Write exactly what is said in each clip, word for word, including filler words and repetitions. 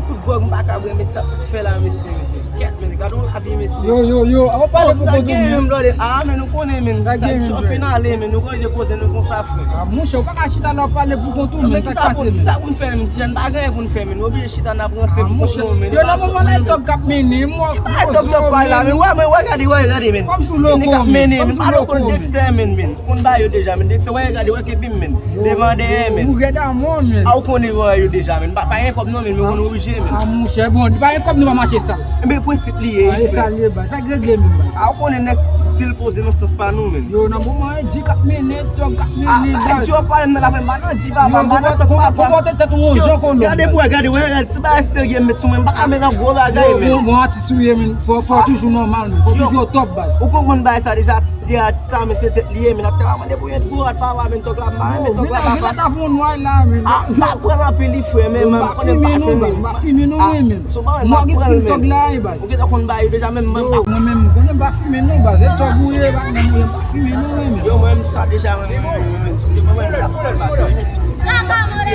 Kout gwòg, m pa ka bwè, men sa tout fè la, mesye, mesye. Kèt, men gade yon lavi, mesye. Yo, yo, yo, ou pale pou kont ou, men. Sa gen menm, brother. Ah, men nou konnen, men. Sa gen menm, brother. Fin ale, men nou konnen koze nou konsa, frè. Ah, monchè, ou pa ka chita la, w ap pale pou kont ou, men. Sa k pase, men? Kisa pou n fè, men? Ti jèn pa gen anyen pou n fè, men. Nou oblije chita, n ap ranse pou kont nou, men. Yo, nan moman la, e Tòg k ap mennen, m wè. Ki bagay Tòg, Tòg pale la, men? Wè, men, wè, gade, wè, gade, men. Kòm sou loko, men. Kòm sou loko, men. Dexter, men, men. Ou konn bagay yo deja, men. Dexter, wè, gade, wè, kepi m, men. Devan, dèyè, men. Ou rèd amò, men. Ah, ou konnen wè yo deja, men. M pa, pa gen kòb non, men, men ou konnen oblije, men. Ah, monchè, bon, pa gen kòb nou pa mache sal. Men prensip li ye, frè. Ah, e sal ye, baz. Sa k regle, men, baz? Ah, ou konnen nèg still poze nan sans pa nou, men. Yo, nan moman, e G k ap mennen, Tòg k ap mennen, baz. Yo, pale m nan la, men, m pa nan G, papa, m pa nan Tòg, papa. Konpòte tèt ou yon jan konnen. Gade, bro, gade, wè, gade, ti bagay serye m met sou mwen, m pa ka mennen gwo bagay, men. Yo, bon, bon, atis ou ye, men. Fò, fò toujou nòmal, men. Fò toujou o top, baz. Ou konprann bagay sa deja, atis, de atis la, men se tèt li ye, men atis la pa mande pou yon gwo rad, papa, men Tòg la, men Tòg la, papa. Yo, men la, men la, t ap yon nway la, men. Ah, m pa pral anpil li, frè, men, men, m konnen pa se menm. M pa fimen non, mwen menm. Mwen gen stil Tòg la, e, baz. Ou gentan konn bagay yo deja, men, men, m pa. Mwen menm, m konnen m pa fimen non, baz. E Tòg ou ye, baz, mwen menm, m pa fimen non, mwen menm. Yo, mwen menm, sa deja, mwen menm, mwen menm, si te mwen menm, m pa fimen, baz.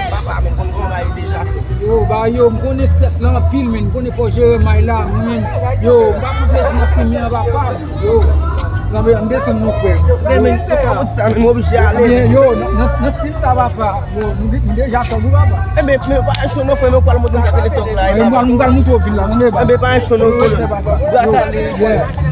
Papa, men, konn bagay yo deja, frè. Yo, ba yo, m konnen strès la anpil, men, m konnen fò jere may la, men, yo, m pa pran plezi nan fimen an, papa, yo, m desann non, frè. Men, men, yo, kòman di sa, men, m oblije ale. Ebyen, yo, nan, nan, nan stil sa, papa, yo, m de-, m deja Tòg wi, papa. Ebyen, men, pa cho non, frè, men, ou pral montre m sa k rele Tòg la, e, papa. M pral, m pral montre w vil la, tande, papa. Ebyen, pa cho non, frè. Yo, yeah.